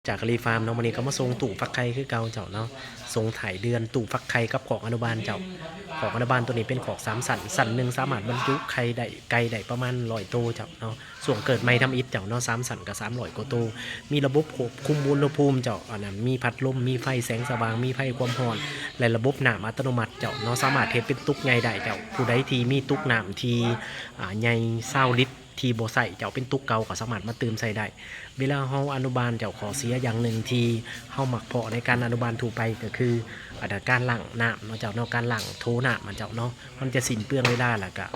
ຈາກອາລີຟາມເນາະ ມື້ນີ້ກໍມາສົ່ງຕູ້ຟັກໄຂ່ຄືເກົ່າເຈົ້າເນາະ. ສົ່ງທ້າຍເດືອນຕູ້ຟັກໄຂ່ກັບຄອກອະນຸບານເຈົ້າ. ຄອກອະນຸບານໂຕນີ້ເປັນຄອກສາມຊັ້ນ, ຊັ້ນໜຶ່ງສາມາດບັນຈຸໄຂ່ໄດ້ ໄກ່ໄດ້ປະມານຮ້ອຍໂຕເຈົ້າເນາະ. ຊ່ວງເກີດໃໝ່ທຳອິດເຈົ້າເນາະ, ສາມຊັ້ນກໍສາມຮ້ອຍກວ່າໂຕ. ມີລະບົບຄວບຄຸມອຸນຫະພູມເຈົ້າ, ອັນນັ້ນມີພັດລົມ, ມີໄຟແສງສະຫວ່າງ, ມີໄຟຄວາມຮ້ອນ ແລະ ລະບົບນ້ຳອັດຕະໂນມັດເຈົ້າເນາະ, ສາມາດເຮັດເປັນຕຸກໃຫຍ່ໄດ້ເຈົ້າ. ຜູ້ໃດທີ່ມີຕຸກນ້ຳທີ່ ອ່າ ໃຫຍ່ຊາວລິດ ທີ່ບໍ່ໃຊ້ເຈົ້າ ເປັນຕຸກເກົ່າກໍສາມາດມາຕື່ມໃສ່ໄດ້. ເວລາເຮົາອະນຸບານເຈົ້າ ຂໍ້ເສຍຢ່າງໜຶ່ງທີ່ເຮົາມັກພໍ້ໃນການອະນຸບານທົ່ວໄປກໍຄື ອັນ ການລ້າງນ້ຳເນາະເຈົ້າເນາະ, ການລ້າງໂຖນ້ຳມັນເຈົ້າເນາະ ມັນຈະສິ້ນເປືອງເວລາ ແລ້ວກະ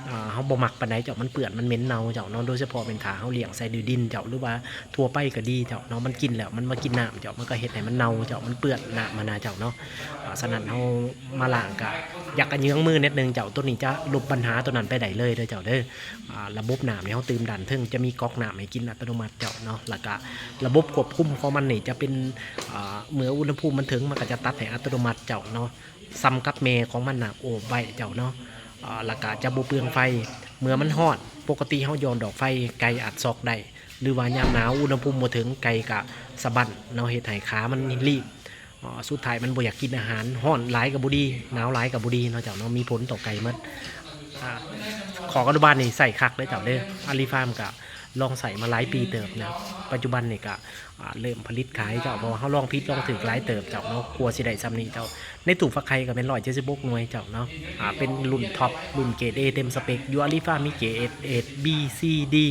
ອ່າ ເຮົາບໍ່ມັກປານໃດເຈົ້າ, ມັນເປື້ອນ ມັນເໝັນເນົ່າເຈົ້າເນາະ. ໂດຍສະເພາະແມ່ນຖ້າເຮົາລ້ຽງໃສ່ດືດິນເຈົ້າ ຫຼືວ່າທົ່ວໄປກໍດີເຈົ້າເນາະ, ມັນກິນແລ້ວມັນມາກິນນ້ຳເຈົ້າ ມັນກໍເຮັດໃຫ້ມັນເນົ່າເຈົ້າ, ມັນເປື້ອນນ້ຳຫັ້ນນະເຈົ້າເນາະ. ອ່າ ສະນັ້ນເຮົາມາລ້າງກະຢາກກະເຍືອງມືນິດໜຶ່ງເຈົ້າ, ໂຕນີ້ຈະລົບບັນຫາໂຕນັ້ນໄປໄດ້ເລີຍເດີເຈົ້າເດີ. ອ່າ ລະບົບນ້ຳນີ້ເຮົາຕື່ມດ້ານເທິງຈະມີກອກນ້ຳໃຫ້ກິນອັດຕະໂນມັດເຈົ້າເນາະ, ແລ້ວກະລະບົບຄວບຄຸມຂອງມັນນີ້ຈະເປັນ ອ່າ ເມື່ອອຸນຫະພູມມັນເຖິງ ມັນກໍຈະຕັດໃຫ້ອັດຕະໂນມັດເຈົ້າເນາະ, ສ່ຳກັບແມ່ຂອງມັນນະໂອບໄວ້ເຈົ້າເນາະ. ອ່າ ແລ້ວກະຈະບໍ່ເປືອງໄຟ ເມື່ອມັນຮ້ອນ. ປົກກະຕິເຮົາຢ່ອນດອກໄຟ ໄກ່ອາດຊັອກໄດ້ ຫຼືວ່າຍາມໜາວອຸນຫະພູມບໍ່ເຖິງ ໄກ່ກະສະບັ້ນເນາະ, ເຮັດໃຫ້ຂາມັນລີບ. ເອີ ສຸດທ້າຍມັນບໍ່ຢາກກິນອາຫານ, ຮ້ອນຫຼາຍກໍບໍ່ດີ ໜາວຫຼາຍກໍບໍ່ດີເນາະເຈົ້າເນາະ, ມີຜົນຕໍ່ໄກ່ໝົດ. ອ່າ ຄອກອະນຸບານນີ້ໃຊ້ຄັກເດີເຈົ້າເດີ, ອາລີຟາມກໍລອງໃຊ້ມາຫຼາຍປີເຕີບນະ, ປັດຈຸບັນນີ້ກໍ ອ່າ ເລີ່ມຜະລິດຂາຍເຈົ້າ, ເພາະວ່າເຮົາລອງຜິດລອງຖືກຫຼາຍເຕີບເຈົ້າເນາະ ກວ່າຊິໄດ້ສ່ຳນີ້ເຈົ້າ. ໃນຕູ້ຟັກໄຂ່ກໍແມ່ນຮ້ອຍເຈັດສິບຫົກໜ່ວຍເຈົ້າເນາະ, ອ່າ ເປັນລຸ້ນທັອບ ລຸ້ນເກຣດເອເຕັມສະເປັກ. ຢູ່ອາລີຟາມີເກຣດເອ ບີ ຊີ ດີ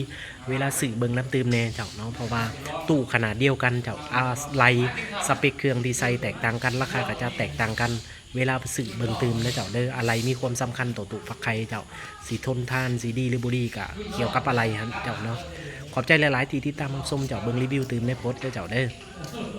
ເວລາຊື້ເບິ່ງນຳຕື່ມແດ່ເຈົ້າເນາະ, ເພາະວ່າຕູ້ຂະໜາດດຽວກັນເຈົ້າ, ອາໄຫຼ່ສະເປັກເຄື່ອງທີ່ໃສ່ແຕກຕ່າງກັນ, ລາຄາກໍຈະແຕກຕ່າງກັນ. ເວລາຊື້ເບິ່ງຕື່ມເດີເຈົ້າເດີ, ອາໄຫຼ່ມີຄວາມສຳຄັນຕໍ່ຕູ້ຟັກໄຂ່ເຈົ້າ, ຊິທົນທານ ຊິດີຫຼືບໍ່ດີ ກໍກ່ຽວກັບອາໄຫຼ່ຫັ້ນເຈົ້າເນາະ. ຂອບໃຈຫຼາຍໆທີ່ຕິດຕາມຮັບຊົມເຈົ້າ, ເບິ່ງຣີວິວຕື່ມໃນໂພສເດີເຈົ້າເດີ.